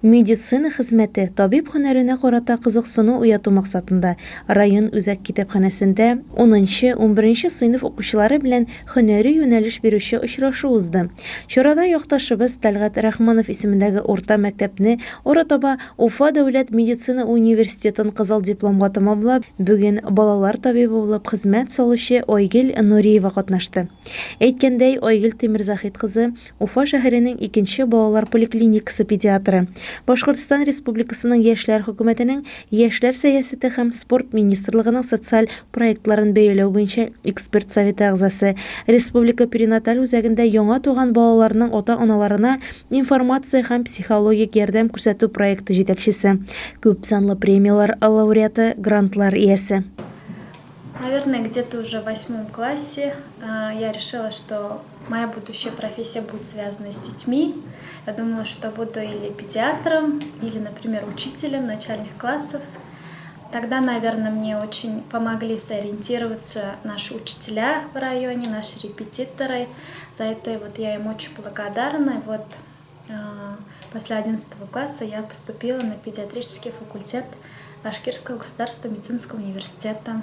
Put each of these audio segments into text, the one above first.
Медицина хезмәте, табиб һөнәренә карата кызыксыну уяту максатында, район үзәк китапханәсендә унынчы, унберенче сыйныф укучылары белән һөнәри юнәлеш бирүче очрашу узды. Чарада якташыбыз Тәлгать Рахманов исемендәге урта мәктәпне, арытаба Уфа дәүләт медицина университетын кызыл дипломга тәмамлап, бүген балалар табибы булып хезмәт салучы Айгөл Нуриева катнашты. Әйткәндәй, Айгөл Тимерзаһит кызы, Уфа шәһәренең икенче балалар поликлиникасы педиатры, Башкортстан Республикасының Яшьләр хөкүмәтенең Яшьләр сәясәте һәм спорт министрлыгының социаль проектларын бәяләү буенча эксперт советы әгъзасы, Республика перинаталь үзәгендә яңа туган балаларның ата-аналарына информация һәм психологик ярдәм күрсәтү проекты җитәкчесе, күпсанлы премияләр лауреаты, грантлар иясе. Наверное, где-то уже в восьмом классе я решила, что моя будущая профессия будет связана с детьми. Я думала, что буду или педиатром, или, например, учителем начальных классов. Тогда, наверное, мне очень помогли сориентироваться наши учителя в районе, наши репетиторы. За это вот я им очень благодарна. И вот после 11 класса я поступила на педиатрический факультет Башкирского государственного медицинского университета.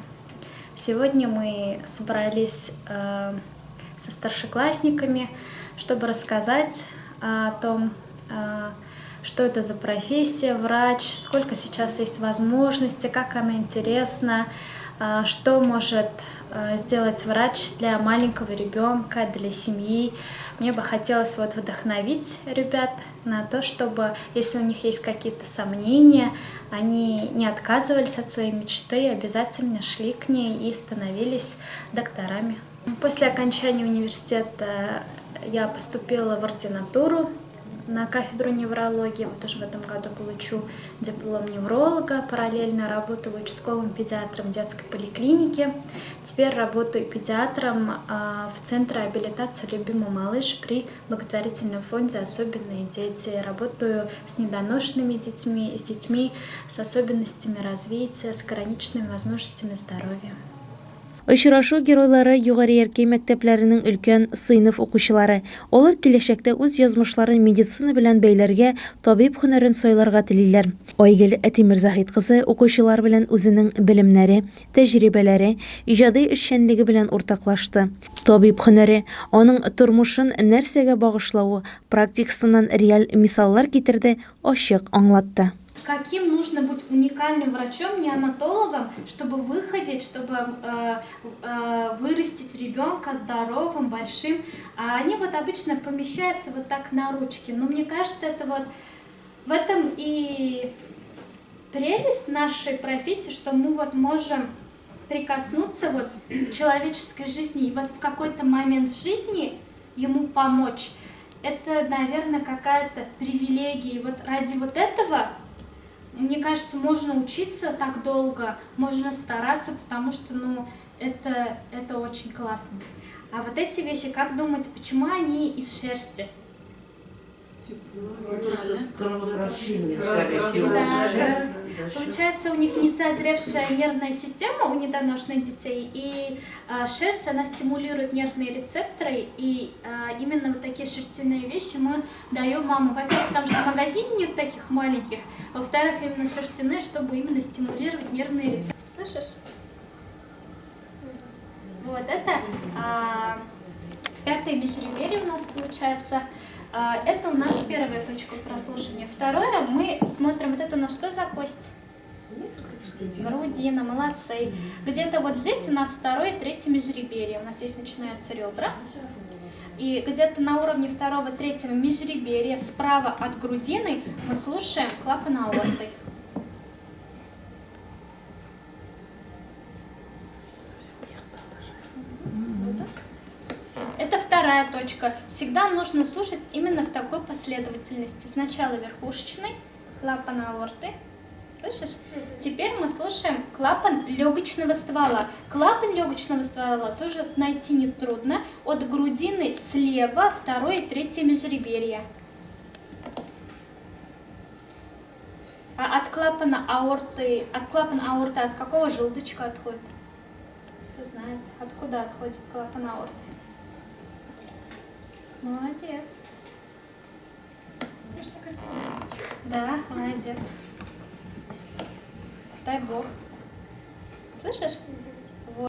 Сегодня мы собрались со старшеклассниками, чтобы рассказать о том, что это за профессия врач, сколько сейчас есть возможностей, как она интересна, что может сделать врач для маленького ребенка, для семьи. Мне бы хотелось вот вдохновить ребят на то, чтобы, если у них есть какие-то сомнения, они не отказывались от своей мечты, обязательно шли к ней и становились докторами. После окончания университета я поступила в ординатуру на кафедру неврологии. Вот уже в этом году получу диплом невролога. Параллельно работала участковым педиатром детской поликлиники. Теперь работаю педиатром в Центре реабилитации «Любимый малыш» при благотворительном фонде «Особенные дети». Работаю с недоношенными детьми, с детьми с особенностями развития, с ограниченными возможностями здоровья. Очрашу геройлары Югары Яркәй мәктәпләренең өлкән сыйныф укучылары. Алар киләчәктә үз язмышларын медицина белән бәйләргә, табиб һөнәрен сайларга телиләр. Айгөл Тимерзаһит кызы укучылар белән үзенең белемнәре, тәҗрибәләре, иҗади эшчәнлеге белән уртаклашты. Табиб һөнәре, аның тормышын нәрсәгә багышлавы, практикасыннан реаль мисаллар китерде, ачык аңлатты. Каким нужно быть уникальным врачом, неонатологом, чтобы выходить, чтобы вырастить ребенка здоровым, большим. А они вот обычно помещаются вот так на ручки. Но мне кажется, это вот в этом и прелесть нашей профессии, что мы вот можем прикоснуться вот к человеческой жизни и вот в какой-то момент жизни ему помочь. Это, наверное, какая-то привилегия. И вот ради вот этого, мне кажется, можно учиться так долго, можно стараться, потому что, ну, это очень классно. А вот эти вещи, как думаете, почему они из шерсти? Да. Получается, у них несозревшая нервная система у недоношенных детей, и шерсть, она стимулирует нервные рецепторы, и именно вот такие шерстяные вещи мы даем мамам. Во-первых, потому что в магазине нет таких маленьких, во-вторых, именно шерстяные, чтобы именно стимулировать нервные рецепторы. Слышишь? Вот это пятое межреберье у нас получается. Это у нас первая точка прослушивания. Второе, мы смотрим, вот это у нас что за кость? Грудина, молодцы. Где-то вот здесь у нас второе и третье межреберье. У нас здесь начинаются ребра. И где-то на уровне второго, третьего межреберья справа от грудины мы слушаем клапан аорты. Это вторая точка. Всегда нужно слушать именно в такой последовательности. Сначала верхушечный, клапан аорты. Слышишь? Теперь мы слушаем клапан легочного ствола. Клапан легочного ствола тоже найти нетрудно. От грудины слева второе и третье межреберье. А от клапана аорты, от клапана аорты от какого желудочка отходит? Кто знает, откуда отходит клапан аорты? Молодец. Да, молодец. Дай бог. Слышишь?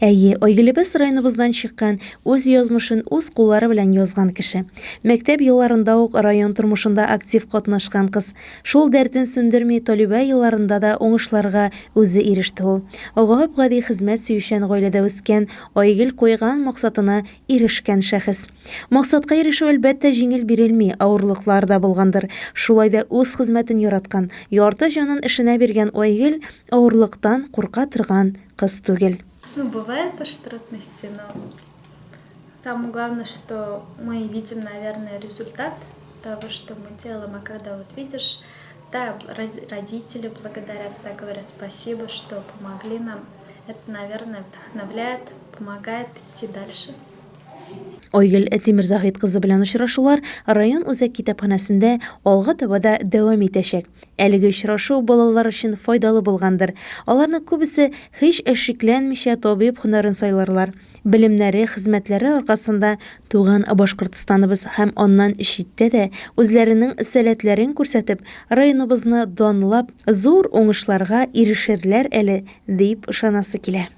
Әйе, Айгөлебез районыбыздан чыккан, үз язмышын үз куллары белән язган кеше. Мәктәп елларында ук район тормышында актив катнашкан кыз. Шул дәртен сүндерми, талибә елларында да уңышларга үзе иреште ул. Гап-гади хезмәт сөючән гаиләдә үскән Айгөл куйган максатына ирешкән шәхес. Максатка ирешү, әлбәттә, җиңел бирелми, авырлыклар да булгандыр. Шулай да үз хезмәтен яраткан, ярты җанын эшенә биргән Айгөл авырлыктан курка торган кыз түгел. Ну, бывают тоже трудности, но самое главное, что мы видим, наверное, результат того, что мы делаем, а когда вот видишь, да, родители благодарят, да, говорят спасибо, что помогли нам, это, наверное, вдохновляет, помогает идти дальше. Айгөл Тимерзаһит кызы белән очрашулар район үзәк китапханәсендә алга таба да дәвам итәчәк. Әлеге очрашу балалар өчен файдалы булгандыр. Аларның күбесе һич шикләнмичә табиб һөнәрен сайларлар. Белемнәре, хезмәтләре аркасында туган Башкортстаныбыз һәм аннан читтә дә үзләренең сәләтләрен күрсәтеп, районыбызны данлап, зур уңышларга ирешерләр әле, дип ышанасы килә.